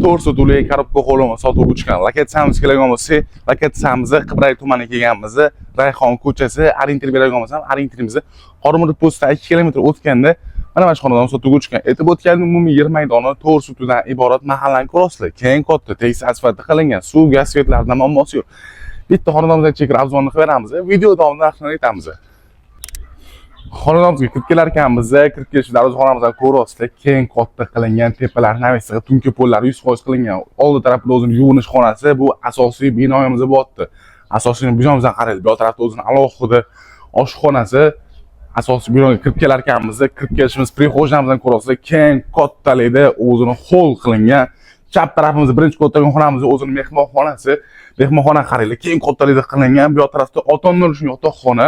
To'rt sotuvli коробка hovlimi sotuvga tushgan. Lokatsiyamiz kelgan bo'lsak, lokatsiyamiz Qibray tumaniga kelganmiz. Rayhon ko'chasi, ориентир beradigan bo'lsam, ориентир imiz Qormurut postdan 2 kilometr o'tganda mana shu xonadon sotuvga tushgan. Aytib o'tganim, umumiy yer maydoni 4 sotuvdan iborat. Mahallani ko'rasizlar. Keng, katta, tekis asfaltda qilingan, suv, gaz, свет lardan muammosi yo'q. Bitta xonadonimizga chekir обзор ni qilib beramiz. Video davomida narxini aytamiz. Xonadonimizga kirib kelar ekanmiz, kirib kelish darvozaxonamizdan ko'ryapsizlar, keng, katta qilingan, tepalar навес i, tungi pollari 100% qilingan. Oldi tarafida o'zini yuvinish xonasi, bu asosiy binoyimiz bo'lyapti. Asosiy binomizdan qaraylik, bu tarafda o'zini alohida oshxonasi. Asosiy binoga kirib kelar ekanmiz, kirib kelishimiz прихожа mizdan ko'ryapsizlar, keng, kattalikda o'zini холл qilingan. Chap tarafimizda birinchi ko'targan xonamiz o'zini mehmonxonasi. Mehmonxona qaranglar, keng, kattalikda qilingan. Bu yoq tarafda ota-onalar uchun yotoqxona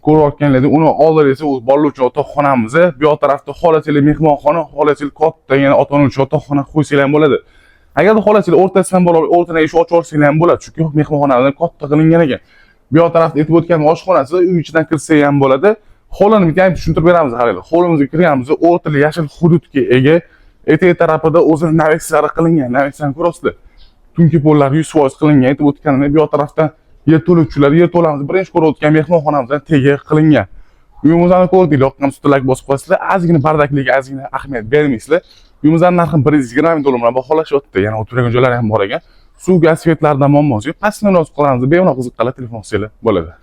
ko'rayotganlarda, uni oldida esa o'z bolalar uchun yotoqxonamiz. Bu yoq tarafda xohlasanglar mehmonxona, xohlasanglar katta yana ota ona uchun yotoqxona qo'ysanglar ham bo'ladi. Agarda xohlasanglar, o'rtasidan bo'lib, o'rtadan eshik ochib yuborsanglar ham bo'ladi, chunki mehmonxonadan katta qilingan ekan. Bu yoq tarafda aytib o'tgan oshxonasi, uy ichidan kirsa ham bo'ladi. Hovlini bitta ham tushuntirib beramiz, qaranglar. Hovlimizga kirganimizda o'rtada yashil hududga ega, etak tarafida o'zini навес lari qilingan. Навес larni ko'rasizlar, tungi pollar 100% qilingan. Aytib o'tganimdek, bu yoq tarafdan yerto'lovchilar, yerto'lamiz birinchi ko'rayotgan mehmonxonamizdan tegi qilingan. Uyimizni ko'rdinglar, yoqqan ustida bosib qo'yasizlar, ozgina бардак liga ozgina ahamiyat bermaysizlar. Uyimizni narxi 120 ming dollar bilan baholashyapti. Yana o'tiradigan joylari ham bor ekan. Suv, gaz, свет lardan muammosi yo'q. Pastdan yozib qolamiz, bemalol qiziqqanlar telefon qilsanglar bo'ladi.